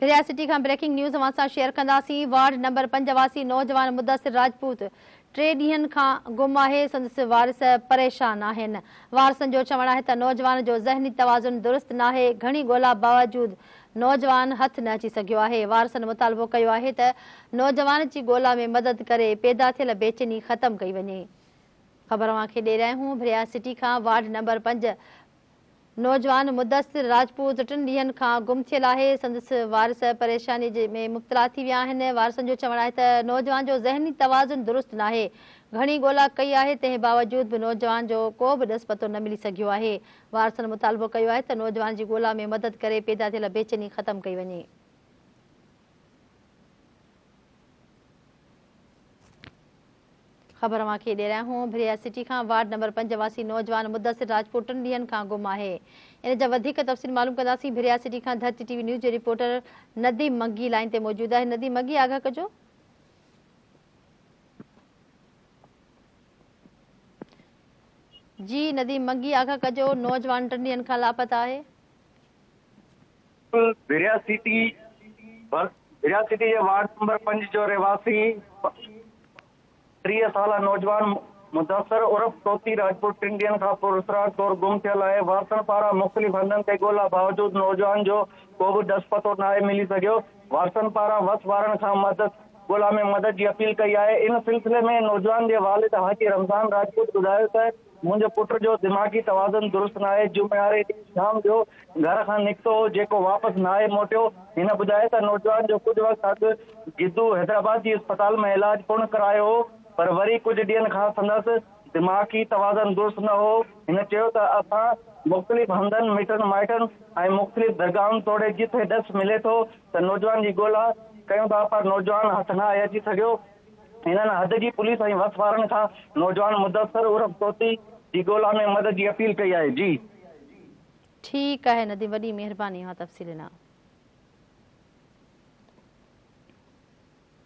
ڀريا city کان breaking news اوهان سان شيئر ڪنداسين. وارڊ نمبر 5 واسي نوجوان مدثر راجپوت 3 ڏينهن کان گم آهي، سندس وارث پريشان آهن. وارثن جو چوڻ آهي ته نوجوان جو ذهني توازن درست ناهي، گهڻي ڳولا باوجود نوجوان هٿ نه اچي سگهيو آهي. وارثن مطالبو ڪيو آهي ته نوجوان جي ڳولا ۾ مدد ڪري پيدا ٿيل بيچيني ختم ڪئي وڃي. خبر اوهان کي ڏئي رهيا آهيون ڀريا سٽي کان وارڊ نمبر 5 نوجوان مدثر راجپوت 3 ڏينهن کان گم ٿيل آهي، سندس وارث پريشاني ۾ مبتلا ٿي ويا آهن، وارثن جو چوڻ آهي ته نوجوان جو ذهني توازن درست ناهي، گهڻي ڳولا ڪئي آهي تنهن باوجود به نوجوان جو ڪو به ڏس پتو نه ملي سگهيو آهي، وارثن مطالبو ڪيو آهي ته نوجوان جي ڳولا ۾ مدد ڪري پيدا ٿيل بيچيني ختم ڪئي وڃي. خبر اوهان کي ڏئي رهيا آهيون ڀريا سٽي کان وارڊ نمبر 5 واسي نوجوان مدثر راجپوت 3 ڏينهن کان گم آهي ان جا وڌيڪ تفصيل معلوم ڪنداسين ڀريا سٽي کان ڌرتي ٽي وي نيوز جو رپورٽر نديم منگي لائين تي موجود آهي نديم منگي آگاهه ڪجو. جي نديم منگي آگاهه ڪجو نوجوان 3 ڏينهن کان لاپتا آهي. ڀريا سٽي ڀريا سٽي جي وارڊ نمبر 5 جو رهواسي 30 سالا نوجوان مدثر عرف طوطي راجپوت 3 ڏينهن کان پراسرار طور گم ٿيل آهي، وارثن پاران مختلف هنڌن تي ڳولا باوجود نوجوان جو ڪو به ڏس پتو ناهي ملي سگهيو، وارثن پاران وس وارن کان مدد ڳولا ۾ مدد جي اپيل ڪئي آهي، ان سلسلي ۾ نوجوان جي والد حاجي رمضان راجپوت ٻڌايو ته منهنجو پٽ جو دماغي توازن درست ناهي، جمعي واري ڏينهن شام جو گهر کان نڪتو هو جيڪو واپس ناهي موٽيو، هن ٻڌايو ته نوجوان جو ڪجهه وقت اڳ گدو حيدرآباد جي اسپتال ۾ علاج پڻ ڪرايو هو پر وري ڪجهه ڏينهن کان سندس دماغي توازن درست نه هو. هن چيو ته اسان مختلف هنڌن، مٽن مائٽن ۽ مختلف درگاهن توڙي جٿي ڏس ملي ٿو ته نوجوان جي ڳولا ڪيون ٿا پر نوجوان هٿ ناهي اچي سگهيو. هنن حد جي پوليس ۽ وس وارن کان نوجوان مدثر عرف طوطي جي ڳولا ۾ مدد جي اپيل ڪئي آهي. جي. ٺيڪ آهي نديم وڏي مهرباني اوهان تفصيل ڏنا.